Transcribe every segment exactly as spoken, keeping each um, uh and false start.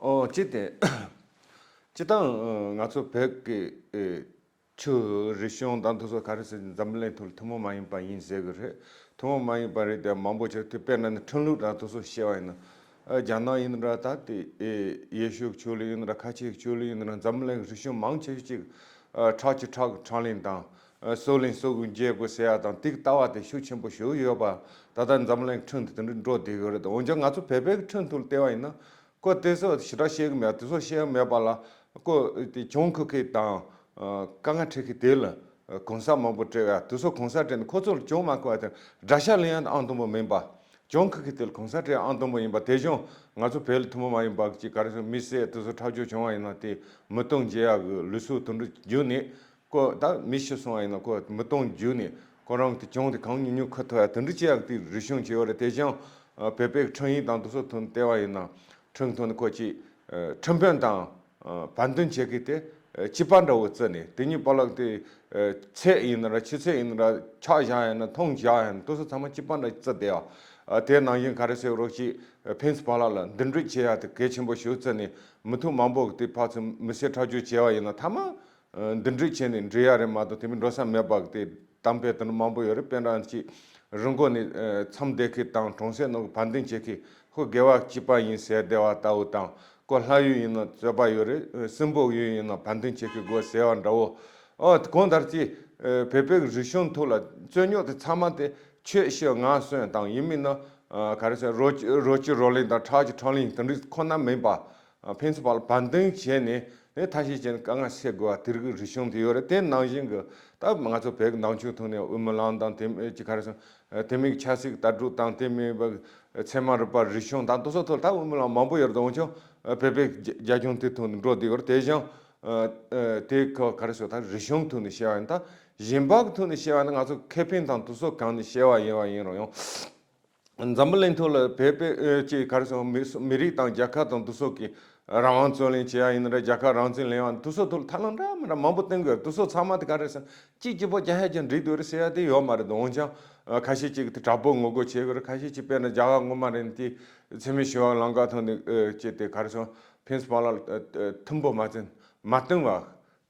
ཨོ་ཅི་སྟེ། སྤྱིར་བཏང་ང་ཚོ་བོད་ཀྱི་ཨེ་ཆོས་རིག་གཞུང་དང་དེ་ཚོ་ག་རེ་ཟེར་འཛམ་བུ་གླིང་ཐོག་ལ་ཐུན་མོང་མ་ཡིན་པ་ཡིན་ཟེར་གི་རེད། ཐུན་མོང་མ་ཡིན་པ་རེད་དེ་མང་པོ་ཅིག་དེ་དཔེར་ན་ནི་ཁྲིམས་ལུགས་དང་དེ་ཚོ་བཤད་པ་ཡིན་ན། ཨ་རྒྱ་ནག་ཡིན་ན་འདྲ། ད་དེ་ཨེ་ཡེ་ཤུ་གི་ཆོས་ལུགས་ཡིན་ན་འདྲ། ཁ་ཆེ་གི་ཆོས་ལུགས་ཡིན་ན་འདྲ། འཛམ་བུ་གླིང་གི་རིག་གཞུང་མང་ཆེ་ཤོས་ཅིག་ཨ་ཁྲག་གི་ཁྲག་གི་འཕྲང་ལེན་དང་། ཨ་སྲོག་ལེན་སྲོག་གི་འཇལ་དགོས་ཟེར་ཡ་དང་དེ་གི་ལྟ་བ་དེ་ཤུགས་ཆེན་པོ་ཞིག་ཡོད་པ། ད་ལྟ་འཛམ་བུ་གླིང་གི་ཁྲིམས་དེ་དེ་འདྲ་འགྲོ་བསྡད་ཡོད་རེད། འོན་ཀྱང་ང་ཚོ་བོད་པའི་གི་ཁྲིམས་ཐོག་ལ་བལྟས་པ་ཡིན་ན། ཁོ་དེ་ཚོ་ཞེ་དྲག་བཤད་གི་མེད། དེ་ཚོ་བཤད་གི་མེད་པ་ལ། ཁོ་དེ་གྱོང་ཁུར་མཁན་དང་ཨ་དཀའ་ངལ་འཕྲད་མཁན་དེ་ལ་གོང་ས་མང་པོ་སྤྲད་ཡ། དེ་ཚོ་གོང་ས་སྤྲད་ནས་ཁོ་ཚོ་ལ་གྱོང་མ་ཁུར་བ་དེ་དགྲ་ཤ་ལེན་ཡ་ཨང་དང་པོ་མིན་པ། གྱོང་ཁུར་མཁན་དེ་ལ་གོང་ས་སྤྲད་ཡ་ཨང་དང་པོ་ཡིན་པ། དེ་བཞིན་ང་ཚོ་བོད་ལ་ཐུན་མོང་མ་ཡིན་པ་ཅིག་ག་རེ་ཟེར། མི་བསད་དེ་ཚོ་འཁྲབ་སྦྱོར་བྱུང་བ་ཡིན་ན་དེ་མི་གཏོང་བྱེད་ཡ་གི་ལུགས་སྲོལ་དེ་འདྲ་བརྒྱུད་ནས། ཁོ་ད་མི་ཤི་སོང་བ་ཡིན་ན་ཁོ་མི་གཏོང་བརྒྱུད་ནས་ཁོ་རང་གི་གྱོང་དེ་གང་ཉུང་ཉུང་ཁུར་ཐུབ་ཡ་དེ་འདྲ་བྱེད་ཡག་དེ་རིག་གཞུང་བྱས་ཡོད་རེད། དེ་བཞིན་ཨ་བོད་པའི་ཁྲིམས་ཡིག་དང་དེ་ཚོ་ཐོག་ནས་བལྟས་པ་ཡིན་ན། ཁྲིམས་ཐོག་ནས་ཁོ་ཅིག་ཨ་ཁྲིམས་དཔོན་དང་ཨ་བན་དོན་བྱེད་མཁན་དེ་ཨ་གཅིག་པ་འདྲ་བོ་བརྩིས་ནས། དེ་གཉིས་བར་ལ་དེ་ཨ་ཚད་ཡིན་ན་འདྲ། ཆུ་ཚད་ཡིན་ན་འདྲ། ཆག་བཞག་ཡིན་ན། འཐུང་བཞག་ཡིན་ན། དེ་ཚོ་ཚང་མ་གཅིག་པ་འདྲ་བརྩིས་བསྡད་ཡ། ཨ་དེ་ནང་བཞིན་ག་རེ་ཟེར་རོགས་ཅིག་ཨ་ཕན་ཚུན་བར་ལ་ལ་འདུམ་འགྲིག་བྱེད་ཡ་དེ་གལ་ཆེན་པོ་ཞིག་བརྩིས་ནས། མི་ཐོག་མང་པོ་གི་དེ་ཕར་ཚུར་མི་བསད་འཁྲབ་སྦྱོར་བྱས་པ་ཡིན་ན་མཐའ་མ། ཨ་འདུམ་འགྲིག་བྱས་ནས་འགྲིག་ཡ་རེད་མ་གཏོགས་དེ་མིན་འགྲོ་ས་མེད་པ་དེ་གཏམ་དཔེ་དེ་འདྲ་མང་པོ་ཡོད་རེད། དཔེར་ན་ཅིག་རི་མགོ་ནས་ཨ་མཚམས་བསྡད་མཁན་དང་གྲོང་གསེབ་ནང་གི་བན་དེ་བྱེད་མཁན་ཁོ་དགེ་བ་གཅིག་པ་ཡིན་ཟེར་བསྡད་པ་ལྟ་བུ་དང་། ཁོ་ལྷ་ཡུལ་ཡིན་ན་རྩོད་པ་ཡོད་རེད། ཨ་སྲིན་པོ་ཡུལ་ཡིན་ན་བན་དེ་བྱེད་མཁན་དགོས་ཟེར་བ་འདྲ་བོ། ཨོ་གང་ལྟར་ཅིག་ཨ་བོད་པའི་རིག་གཞུང་ཐོག་ལ་རྩོད་རྙོག་དེ་ཚང་མ་དེ་ཁྱོད་ཤི་ང་གསོན་དང་། ཡིན་མིན་ན་ཨ་ག་རེ་ཟེར། རོ་རོ་གཅིག་རོ་ལེན་དང་ཁྲག་གཅིག་ཁྲག་ལེན་དེ་འདྲ་ཁོ་ན་མིན་པ། ཕན་ཚུན་བར་ལ་བན་དེ་བྱས་ནས་ནས་ཐབས་ཤེས་བྱས་ནས་དཀའ་ངལ་སེལ་དགོས་པ་དེ་རིགས་རིག་གཞུང་དེ་ཡོད་རེད། དེ་ནང་བཞིན་གྱི་ད་ང་ཚོ་བོད་ཀྱི་ནང་ཆོས་ཐོག་ནས་དབུ་མའི་ལམ་དང་། དེ་ཅི་ག་རེ་ཟེར། དེ་མིན་གྱི་ཆབ་སྲིད་ཀྱི་ལྟ་གྲུབ་དང་། དེ་མིན་པ་ཚད་མ་རིག་པ་རིག་གཞུང་དང་དེ་ཚོ་ཐོག་ད་དབུ་མའི་ལམ་མང་པོ་ཡོད་རེད། འོན་ཀྱང་བོད་པའི་རྒྱ་ཁྱོན་དེ་ཐོག་ནས་འགྲོ་བསྡད་ཡོད་རེད། དེ་བཞིན་དེ་ག་རེ་ཟེར། ད་རིག་གཞུང་ཐོག་ནས་བཤད་པ་ཡིན། ད་གཞན་པ་གི་ཐོག་ནས་བཤད་པ་ནི་ང་ཚོ་ཁེ་ཕན་དང་དེ་ཚོ་སྒང་ནས་བཤད་པ་ཡིན་པ་ཡིན་རུང་ཡང་། འཛམ་བུ་གླིང་ཐོག་ལ་བོད་པའི་ཨ་ཅིག་ག་རེ་ཟེར། མི་མི་རིགས་དང་རྒྱལ་ཁབ་དང་དེ་ཚོ་གི་རང་དབང་རྩོད་ལེན་བྱེད་ཡ་ཡིན་ན་རེད། རྒྱལ་ཁབ་རང་བཙན་ལེན་ཡ་དེ་ཚོ་ཐོག་ལ་ཐབས་ལམ་འདྲ་མི་འདྲ་མང་པོ་བསྟེན་དགོས། དེ་ཚོ་ཚང་མ་དེ་ག་རེ་ཟེར། གཅིག་གཅིག་པོ་རྒྱག་ཡ་ཅིག་འགྲིག་འདུག་རེད་ཟེར་ཡ་དེ་ཡོད་མ་རེད། འོན་ཀྱང་ཨ་ཁ་ཤས་ཅིག་དེ་དྲག་པོ་ངོ་རྒོལ་བྱེད་དགོས་རེད། ཁ་ཤས་ཅིག་དཔེར་ན་རྒྱ་གར་སྔོན་མ་རེད་དེ་འཚེ་མེད་ཞི་བའི་ལམ་ཁ་ཐོག་ནས་ཨ་ཅིག་དེ་ག་རེ་ཟེར། ཕན་ཚུན་བར་ལ་ཨ་ཨ་མཐུན་པོ་མ་བཙུན་མ་བསྟུན་པ།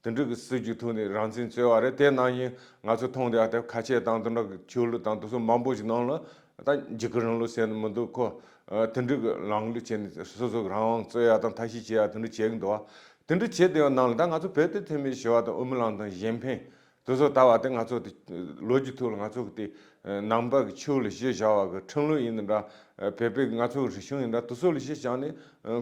དེ་འདྲ་གི་སྲིད་ཇུས་ཐོག་ནས་རང་བཙན་རྩོད་པ་རེད། དེ་ནང་བཞིན་ང་ཚོ་མཐོང་བསྡད་ཡ་དེ་ཁ་ཆེ་དང་དེ་འདྲ་གི་ཆོས་ལུགས་དང་དེ་ཚོ་མང་པོ་ཞིག་ནང་ལ་ད་འཇིགས་སྐུལ་རིང་ལུགས་ཟེར་ནས་མི་འདུག་ཁོ་ཨ་དེ་འདྲ་གི་ལམ་ལུགས་བྱས་ནས་སོ་སོ་གི་རང་དབང་རྩོད་ཡ་དང་ཐབས་ཤེས་བྱེད་ཡ་དེ་འདྲ་བྱེད་གི་འདུག་བ། དེ་འདྲ་བྱེད་བསྡད་པ་ནང་ལ་ད་ང་ཚོ་བོད་དེ་འཚེ་མེད་ཞི་བ་དང་དབུ་མའི་ལམ་དང་གཞན་ཕན་དེ་ཚོ་ལྟ་བ་དེ་ང་ཚོ་དེ་ལོ་རྒྱུས་ཐོག་ལ་ང་ཚོ་གི་དེ་ནང་པ་གི་ཆོས་ལ་གཞི་བཞག་པ་གི་ཁྲིམས་ལུགས་ཡིན་ན་འདྲ། བོད་པའི་ང་ཚོ་གི་རིག་གཞུང་ཡིན་ན་འདྲ། དེ་ཚོ་ལ་གཞི་བཞག་ནས་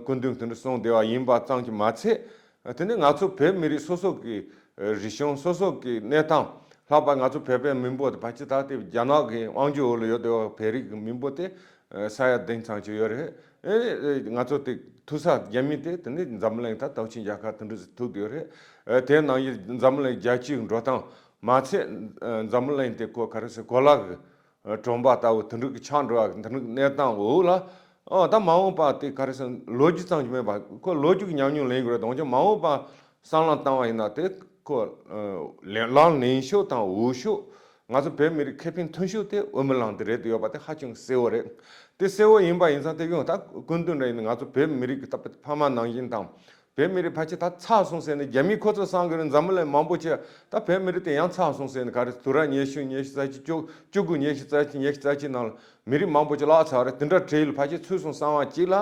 སྐུ་མདུན་དེ་འདྲ་གསུངས་བསྡད་པ་ཡིན་པ་ཙམ་གྱིས་མ་ཚད། དེ་ནས་ང་ཚོ་བོད་མི་རིགས་སོ་སོ་གི་རིག་གཞུང་། སོ་སོ་གི་གནས་སྟངས། ལྷག་པར་ང་ཚོ་བོད་པའི་མི་འབོར་དེ་ཕལ་ཆེར་ད་ལྟའི་རྒྱ་ནག་གི་དབང་སྒྱུར་འོག་ལ་ཡོད་བསྡད་པ་བོད་རིགས་ཀྱི་མི་འབོར་དེ་ས་ཡ་བདུན་ཙམ་ཅིག་ཡོད་རེད། ཨེ་ང་ཚོ་དེ་ཐུག་ས་རྒྱ་མི་དེ་དེ་ནས་འཛམ་བུ་གླིང་ད་སྟོབས་ཆེན་རྒྱལ་ཁབ་དེ་འདྲ་ཞིག་ཐུག་བསྡད་ཡོད་རེད། དེ་ནང་བཞིན་འཛམ་བུ་གླིང་རྒྱལ་སྤྱིའི་འགྲོ་སྟངས་མ་ཚད། འཛམ་བུ་གླིང་དེ་ཁོ་ག་རེ་ཟེར། གོ་ལ་གི་གྲོང་པ་ལྟ་བུ་དེ་འདྲ་གི་ཆགས་འགྲོ་བ་དེ་འདྲ་གི་གནས་སྟངས་འོག་ལ། ཨ་ད་མ་འོངས་པ་དེ་ག་རེ་ཟེར། ལོ་རྒྱུས་ཙམ་གྱིས་མིན་པ། ཁོ་ལོ་རྒྱུས་ཀྱི་ཉམས་མྱོང་ལེན་དགོས་རེད། འོན་ཀྱང་མ་འོངས་པ་བསམ་བློ་བཏང་བ་ཡིན་ན་དེ་ཁོ་ལངས་ལངས་ལེན་ཕྱོགས་དང་འོས་ཕྱོགས། ང་ཚོ་བོད་མི་རིགས་ཁེ་ཕན་ཐོན་ཕྱོགས་དེ་དབུ་མའི་ལམ་དེ་རེད་དུ་ཡོད་པ་དེ་ཧ་ཅང་གསལ་བོ་རེད། དེ་གསལ་བོ་ཡིན་པ་ཡིན་ཙང་དེ་ཡང་ད་སྐུ་མདུན་རེད། ང་ཚོ་བོད་མི་རིགས་ཀྱི་ད་ཕ་མ་ནང་བཞིན་དང་། བོད་མི་རིགས་ཕལ་ཆེར་ད་ཚར་སོང་ཟེར་ནས་རྒྱ་མི་ཁོ་ཚོ་བསམ་གི་རེད། འཛམ་བུ་གླིང་མང་པོ་ཅིག་ད་བོད་མི་རིགས་དེ་ཡང་ཚར་སོང་ཟེར་ནས། ག་རེ་དུས་རབས་ཉི་ཤུ་ཉི་ཤུ་རྩ་གཅིག་བཅུ་བཅུ་དགུ་ཉི་ཤུ་རྩ་གཅིག་ཉི་ཤུ་རྩ་གཅིག་ནང་ལ་མི་རིགས་མང་པོ་ཅིག་བརླག་ཚར་བ་རེད། དེ་འདྲ་གྲས་ལ་ཕལ་ཆེར་ཚུད་སོང་བསམ་པ་ཅིག་ལ།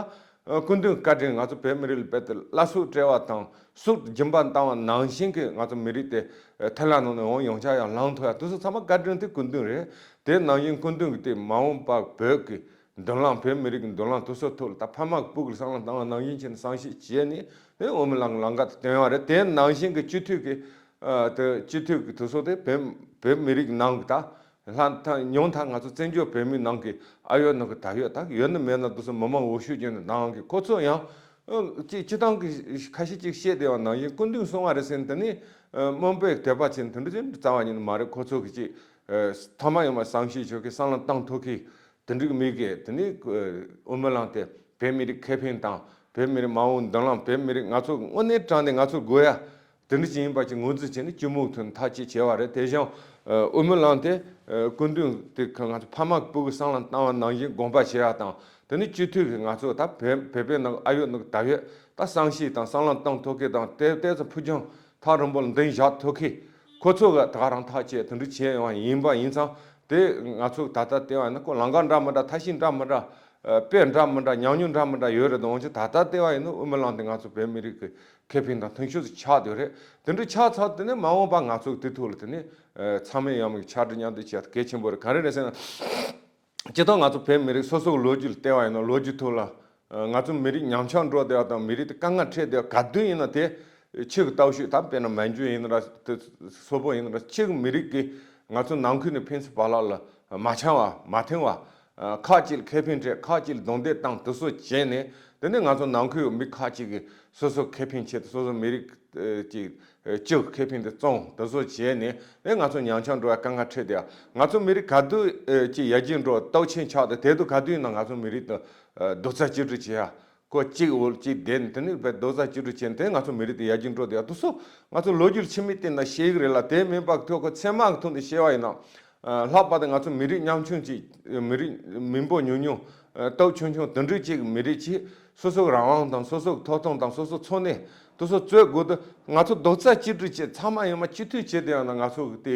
ཨ་སྐུ་མདུན་བཀའ་དྲིན་ང་ཚོ་བོད་མི་རིགས་ལ་དཔེ་དེ་བླ་སྲོག་བསྲེས་པ་དང་སྲོག་སྦྱིན་པ་བཏང་བ་ནང་བཞིན་གྱི་ང་ཚོ་མི་རིགས་དེ་ཨ་ཐར་ལམ་ནང་ནས་འོང་ཡོང་ཆ་ཡང་ལངས་ཐུབ་ཡ་དེ་ཚོ་ཚང་མ་བཀའ་དྲིན་དེ་སྐུ་མདུན་རེད། དེ་ནང་བཞིན་སྐུ་མདུན་གྱི་དེ་མ་འོངས་པ་བོད་ཀྱི་མདུན་ལམ། བོད་མི་རིགས་ཀྱི་མདུན་ལམ་དེ་ཚོ་ཐོག་ལ་ད་ཕ་མ་གི་སྤུ་གུར་བསམ་བློ་བཏང་བ་ནང་བཞིན་བྱས་ནས་བསམ་ཤེས་བྱས་ནས་དེ་དབུ་མའི་ལམ་ལམ་ཁ་དེ་བསྟན་ཡོད་རེད། དེ་ནང་བཞིན་གྱི་སྤྱི་འཐུས་ཀྱི་ཨ་དེ་སྤྱི་འཐུས་ཀྱི་དེ་ཚོ་དེ་བོད་བོད་མི་རིགས་ནང་གི་ད་ལྷ་ད་ཉུང་མཐའ་ང་ཚོ་བཙན་བྱོལ་བོད་མིའི་ནང་གི་ཨ་ཡོད་ནང་གི་ད་ཡོད། ད་ཡོད་ན་མེད་ན་དེ་ཚོ་མི་མང་འོས་ཤོག་རྒྱུ་ནི་ནང་གི་ཁོ་ཚོ་ཡང་ཨ་ཅི་སྤྱི་བཏང་གི་ཁ་ཤས་ཅིག་བཤད་བསྡད་པ་ནང་བཞིན་སྐུ་མདུན་གསུང་བ་རེད་ཟེར་ནས་དེ་ནི་ཨ་སྨོན་པའི་དད་པ་ཆེན་དེ་འདྲ་ཅིག་རྩ་བ་ཉིད་ནས་མ་རེད། ཁོ་ཚོ་གི་ཅིག་ཨ་ཐོག་མ་ཡོང་བ་བསམ་ཤེས་ཆོག་གི་བསམ་བློ་བཏང་ཐུབ་གི་དེ་འགྲིག་མི་དགོས། དེ་ནི་དབུ་མའི་ལམ་དེ་བོད་མི་རིགས་ཁེ་ཕན་དང་བོད་མི་རིགས་མ་འོངས་མདུན་ལམ། བོད་མི་རིགས་ང་ཚོ་དངོས་གནས་དྲང་གནས་ང་ཚོ་དགོས་ཡ་དེ་འདྲ་ཅིག་ཡིན་པ་ཅིག་ངོས་འཛིན་བྱས་ནས་སྤྱི་མོས་ཐོག་ནས་ཐག་གཅོད་བྱས་པ་རེད། དེ་བཞིན་དབུ་མའི་ལམ་དེ་སྐུ་མདུན་དེ་ང་ཚོ་ཕ་མ་སྤུ་གུ་བསམ་བློ་བཏང་བ་ནང་བཞིན་དགོངས་པ་བཞེས་ཡ་དང་། དེ་ནི་སྤྱི་འཐུས་ཀྱི་ང་ཚོ་ད་བོད་བོད་པའི་ནང་ཨ་ཡོད་ནང་ད་ཡོད་ད་བསམ་ཤེས་དང་བསམ་བློ་གཏོང་ཐུབ་མཁན་དང་དེ་དེ་ཚོ་ཕུགས་རྒྱང་ཐག་རིང་པོ་ལ་འདིང་བཞག་ཐུབ་མཁན་ཁོ་ཚོ་གི་ད་ག་རང་ཐག་བཅད་དེ་འདྲ་བྱས་ཡོང་བ་ཡིན་པ་ཡིན་ཙང་དེ་ང་ཚོ་ད་ལྟ་བལྟས་པ་ཡིན་ན་ཁོ་ལམ་ཁ་འདྲ་མི་འདྲ་ཐབས་ཤེས་འདྲ་མི་འདྲ་དཔེ་འདྲ་མི་འདྲ་ཉམས་མྱོང་འདྲ་མི་འདྲ་ཡོད་རེད་འདུག་འོན་ཀྱང་ད་ལྟ་བལྟས་པ་ཡིན་ན་དབུ་མའི་ལམ་དེ་ང་ཚོ་བོད་མི་རིགས་ཀྱི་ཁེ་ཕན་དང་མཐུན་ཕྱོགས་སུ་ཆགས་བསྡད་རེད། དེ་འདྲ་ཆགས་ཚར་དེ་ནས་མ་འོངས་པ་ང་ཚོ་དེ་ཐོག་ལ་དེ་ནས་ཚང་མས་ཡང་མིག་ཆ་འདྲི་མཉམ་འདྲི་བྱས་གལ་ཆེན་པོ་རེད། ག་རེ་རེད་ཟེར་ན། སྤྱིར་བཏང་ང་ཚོ་བོད་མི་རིགས་སོ་སོའི་ལོ་རྒྱུས་ལ་བལྟས་པ་ཡིན་ན་ལོ་རྒྱུས་ཐོག་ལ་ང་ཚོ་མི་རིགས་ཉམས་ཆག་འགྲོ་བསྡད་པ་དང་མི་རིགས་དེ་དཀའ་ངལ་འཕྲད་བསྡད་པ་ག་དུས་ཡིན་ན་དེ་ཕྱི་གི་སྟོབས་ཤུགས་དང་དཔེར་ན་མན་ཇུ་ཡིན་ན་ར་དེ་སོག་པོ་ཡིན་ན་ར་ཕྱི་གི་མི་རིགས་ཀྱིས་ང་ཚོ་ནང་ཁུལ་ནས་ཕན་ཚུན་བར་ལ་ལ་མ་འཆམ་པ་མ་མཐུན་པ། ཁག་ཅིག་ལ་ཁེ་ཕན་སྤྲད་ཁག་ཅིག་ལ་རྡུང་རྡེག་བཏང་དེ་ཚོ་བྱས་ནས་དེ་ནས་ང་ཚོ་ནང་ཁུལ་མི་ཁག་ཅིག་གིས་སོ་སོ་ཁེ་ཕན་ཆེད་དུ་སོ་སོ་མི་རིགས་ཅིག་སྤྱི་ཁེ་ཕན་དུ་བཙོང་དེ་ཚོ་བྱས་ནས་ཨེ་ང་ཚོ་ཉམས་ཆག་འགྲོ་བའི་དཀའ་ངལ་འཕྲད་དེ་ང་ཚོ་མི་རིགས་ག་དུས་ཅིག་ཡར་རྒྱས་འགྲོ་སྟོབས་ཆེན་ཆགས་དེ་དེ་དུས་ག་དུས་ཡིན་ན་ང་ཚོ་མི་རིགས་དང་རྡོག་རྩ་གཅིག་སྒྲིལ་བྱེད་ཡ་ཁོ་གཅིག་འོག་གཅིག་བསྡད་ནས་དེ་ནས་རྡོག་རྩ་གཅིག་སྒྲིལ་བྱས་ནས་དེ་ང་ཚོ་མི་རིགས་དེ་ཡར་རྒྱས་འགྲོ་དེ་ཡ་དེ་ཚོ་ང་ཚོ་ལོ་རྒྱུས་ཕྱི་མིག་བལྟས་ན་ཤེས་ཀྱི་རེད་ལ། དེ་མིན་པ་ཐོག་ཁོ་ཚད་མ་གི་ཐོག་ནས་བཤད་པ་ཡིན་ན། ལྷག་པར་དུ་ང་ཚོ་མི་རིགས་ཉམ་ཆུང་ཅིག་མི་རིགས་མི་འབོར་ཉུང་ཉུང་སྟོབས་ཆུང་ཆུང་དེ་འདྲ་ཅིག་གི་མི་རིགས་ཀྱིས་སོ་སོའི་རང་དབང་དང་སོ་སོའི་ཐོབ་ཐང་དང་སོ་སོའི་འཚོ་གནས་དེ་ཚོ་རྩོད་དགོས་དུས་ང་ཚོ་རྡོག་རྩ་གཅིག་སྒྲིལ་བྱས་ཚང་མ་ཡོང་མ་སྤྱི་འཐུས་བྱས་དེ་ཡང་ན་ང་ཚོ་གི་དེ་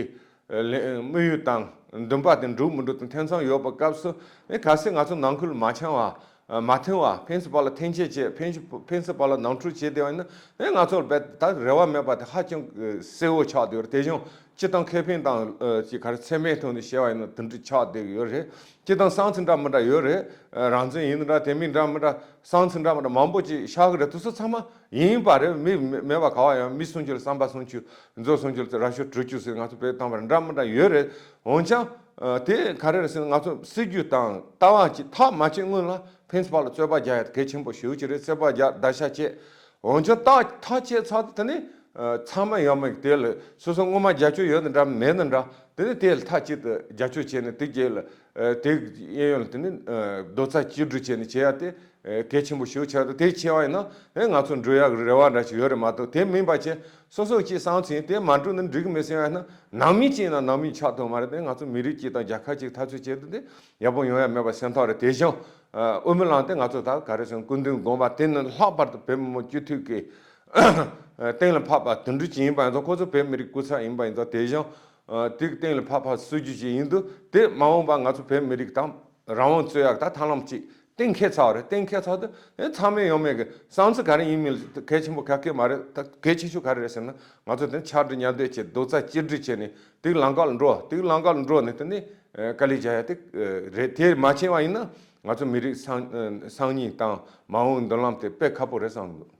དམིགས་ཡུལ་དང་འདུན་པ་དེ་འགྲུབ་མི་འགྲུབ་དང་ཐེ་ཚོམ་ཡོད་པའི་སྐབས་སུ་ཨེ་གལ་སྲིད་ང་ཚོ་ནང་ཁུལ་མ་འཆམ་པ། མ་མཐུན་པ་ཕན་ཚུན་བར་ལ་འཐེན་འཁྱེར་བྱས་ཕན་ཚུན་ཕན་ཚུན་བར་ལ་ནོར་འཁྲུལ་བྱས་བསྡད་པ་ཡིན་ན་ཨེ་ང་ཚོར་རྦད་ད་རེ་བ་མེད་པ་དེ་ཧ་ཅང་གསལ་བོ་ཆགས་བསྡད་ཡོད་རེད། དེ་བཞིན་སྤྱི་བཏང་ཁེ་ཕན་དང་ཅིག་ག་རེ་ཚད་མའི་ཐོག་ནས་བཤད་པ་ཡིན་ན་དེ་འདྲ་ཆགས་བསྡད་ཡོད་རེད། སྤྱི་བཏང་བསམ་ཚུལ་འདྲ་མི་འདྲ་ཡོད་རེད། རང་བཙན་ཡིན་འདྲ་དེ་མིན་འདྲ་མི་འདྲ་བསམ་ཚུལ་འདྲ་མི་འདྲ་མང་པོ་ཅིག་ཤར་གི་རེད། དེ་ཚོ་ཚང་མ་ཡིན་པ་རེད། མི་མེད་པ་ག་བ་ཡང་མི་སུམ་ཅུ་ལ་བསམ་པ་སུམ་ཅུ་མཛོ་སུམ་ཅུ་ལ་ར་ཤོ་དྲུག་ཅུ་ཟེར་ང་ཚོ་བོད་བཏང་བ་འདྲ་མི་འདྲ་ཡོད་རེད། འོན་ཀྱང་དེ་ག་རེ་རེད་ཟེར་ན་ང་ཚོ་སྲིད་ཇུས་དང་ལྟ་བ་ཅིག་ཐག་མ་ཆོད་སྔོན་ལ་ཕན་ཚུན་བར་ལ་རྩོད་པ་རྒྱག་ཡ་གལ་ཆེན་པོ་ཞེ་པོ་ཅིག་རེད། རྩོད་པ་རྒྱག་བརྡར་ཤ་བཅད། འོན་ཀྱང་ཐག་ཐག་བཅད་ཚར་དུས་དེ་ནི་ཚང་མ་ཡོད་མེད་དེ་ལ་སོ་སོ་སྔོན་མ་རྒྱབ་སྐྱོར་ཡོད་ན་འདྲ་མེད་ན་འདྲ་དེ་ནི་དེ་ལ་མཐའ་གཅིག་ཏུ་རྒྱབ་སྐྱོར་བྱས་ནས་དེ་རྗེས་ལ་དེ་གཡས་གཡོན་ལ་དེ་ནི་རྡོག་རྩ་གཅིག་སྒྲིལ་བྱས་ནས་བྱེད་ཡ་དེ་གལ་ཆེན་པོ་ཞེ་པོ་ཆགས་འདུག་དེ་བྱས་པ་ཡིན་ན་ཨེ་ང་ཚོ་འགྲོ་ཡག་གི་རེ་བ་འདྲ་ཞིག་ཡོད་རེད་མ་གཏོགས་དེ་མིན་པ་བྱས་སོ་སོ་གཅིག་བསམ་ཚུལ་དེ་མ་འགྲུབ་ན་འགྲིག་གི་མེད་ཟེར་བ་ཡིན་ན་ནང་མི་གཅིག་ཡིན་ན་ནང་མི་ཆགས་ཐུབ་མ་རེད། དེ་ང་ཚོ་མི་རིགས་གཅིག་དང་རྒྱལ་ཁབ་གཅིག་འཐབ་རྩོད་བྱེད་དུས་དེ་ཡག་པོ་ཡོང་ཡ་མེད་པ་སེམས་ཐག་རེད། དེ་བཞིན་དབུ་མའི་ལམ་དེ་ང་ཚོ་ད་ག་རེ་ཟེར་སྐུ་མདུན་དགོངས་པ་དེ་ནི་ལྷག་པར་དུ་བོད་མི་མང་སྤྱི་འཐུས་ཀྱི་གཏན་ལ་ཕབ་པ་དེ་འདྲ་ཅིག་ཡིན་པ་ཡིན་ཙང་ཁོ་ཚོ་བོད་མི་རིགས་སྐུ་ཚབ་ཡིན་པ་ཡིན་ཙང་དེ་བཞིན་དེ་གི་གཏན་ལ་ཕབ་པ་སྲིད་ཇུས་ཅིག་ཡིན་དུས་དེ་མ་འོངས་པ་ང་ཚོ་བོད་མི་རིགས་དང་རང་དབང་རྩོད་ཡག་ད་ཐབས་ལམ་ཅིག་གཏན་འཁེལ་ཚར་བ་རེད། གཏན་འཁེལ་ཚར་དུས་ཨེ་ཚང་མས་ཡོང་མེད་ཀྱི་བསམ་ཚུལ་ག་རེ་ཡིན་མིན་གལ་ཆེན་པོ་ག་གེ་མ་རེད། ད་གལ་ཆེ་ཤོས་ག་རེ་རེད་ཟེར་ན་ང་ཚོ་དེ་ཕྱར་གྲུ་མཉམ་འདེགས་བྱས་རྡོག་རྩ་གཅིག་སྒྲིལ་བྱས་ནས་དེ་གི་ལམ་ཁ་ལ་འགྲོ་དེ་གི་ལམ་ཁ་ལ་འགྲོ་ནས་དེ་ནས་དཀའ་ལས་རྒྱག་ཡ་དེ་རེད། དེ་མ་བྱས་པ་ཡིན་ན་ང་ཚོ་མི་རིགས་སང་སང་ཉིན་དང་མ་འོངས་མདུན་ལམ་དེ་དཔེ་ཁག་པོ་རེད་བསམ་གི་འདུག